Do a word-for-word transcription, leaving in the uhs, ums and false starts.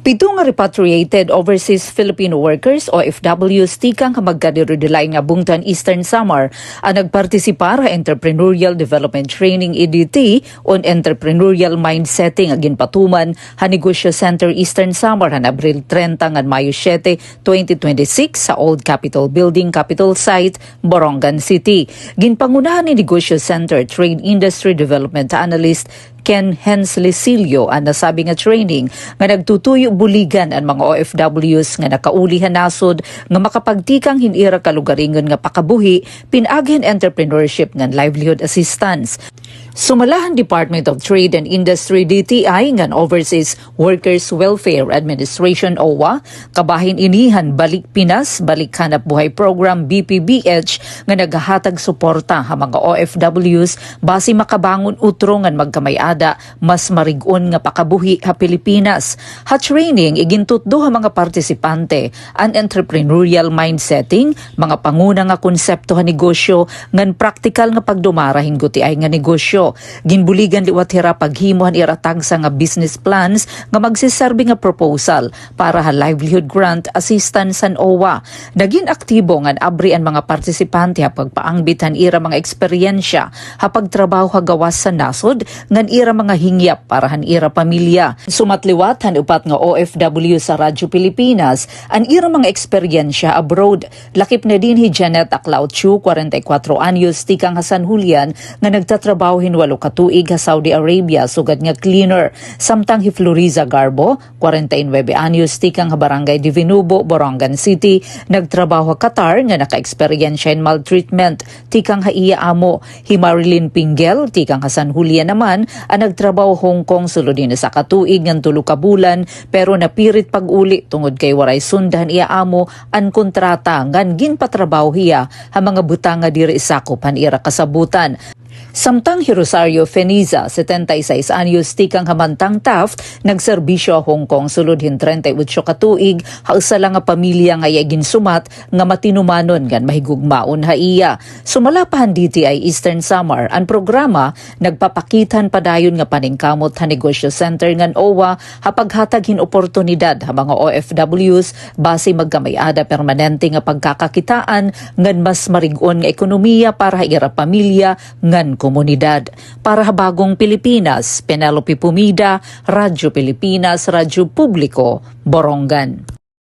Pito nga repatriated overseas Filipino workers o F Ws tikang ha magkadirudilain nga bungto han Eastern Samar an nagpartisipar ha Entrepreneurial Development Training, E D T, on Entrepreneurial Mindsetting a ginpatuman ha Negosyo Center Eastern Samar han Abril trenta ngan Mayo siyete, twenty twenty-six sa Old Capitol Building, Capitol Site, Borongan City. Ginpangunahan ni Negosyo Center Trade Industry Development Analyst Ken Hensley Silio an nasabi nga training nga nagtutuyo buligan an mga O F Ws nga nakauli ha nasod nga makapagtikang hin ira kalugaringon nga pakabuhi pinaagi han entrepreneurship ngan livelihood assistance. Sumala han Department of Trade and Industry, D T I, ngan Overseas Workers Welfare Administration, O W A, kabahin ini han Balik Pinas, Balik Hanapbuhay Program, B P B H, nga naghahatag suporta ha mga O F Ws basi makabangon utro ngan magkamay-ada mas marig-on nga pakabuhi ha Pilipinas. Ha training, igintutdo ha mga partisipante an entrepreneurial mindsetting, mga panguna nga konsepto ha negosyo, ngan praktikal nga pagdumara hin gutiay nga negosyo. Ginbuligan liwat hira paghimo han ira tagsa nga business plans nga magsiserbi nga proposal para ha livelihood grant assistance han O W A. Nagin aktibo ngan abri an mga partisipante ha pagpaangbit han ira mga eksperyensya ha pagtrabaho ha gawas han nasod ngan ira mga hingyap para han ira pamilya. Sumat liwat han upat nga O F W sa Radyo Pilipinas an ira mga eksperyensya abroad. Lakip na dinhi hi Janet Aclao Chu, kwarenta y kwatro anyos, tikang ha San Julian, nga nagtatrabaho hin walo ka tuig ha Saudi Arabia sugad nga cleaner. Samtang hi Floriza Garbo, kwarenta y nuebe anyos, tikang ha Barangay Divinubo, Borongan City, nagtrabaho ha Qatar nga nakaeksperyensya hin maltreatment tikang ha iya amo. Hi Marilyn Pinggel, tikang ha San Julian naman, an nagtrabaho Hong Kong sulod hin usa ka tuig ngan tulo ka bulan, pero napirit pag-uli tungod kay waray sunda han iya amo an kontrata ngan ginpatrabaho hiya ha mga butang nga diri sakop han ira kasabutan. Samtang hi Rosario Feniza, setenta y seis anyos, tikang ha Mantang, Taft, nagserbisyo ha Hong Kong sulod hin treinta y ocho ka tuig ha usa la nga pamilya nga iya ginsumat nga matinumanon ngan mahigugmaon ha iya. Sumala pa han D T I Eastern Samar, an programa nagpapakita han padayon nga paningkamot han Negosyo Center ngan O W A ha paghatag hin oportunidad ha mga O F Ws basi magkamay-ada permanente nga pagkakakitaan ngan mas marig-on nga ekonomiya para ha ira pamilya ngan komunidad. Para ha Bagong Pilipinas, Penelope Pumida, Radyo Pilipinas, Radyo Publiko, Borongan.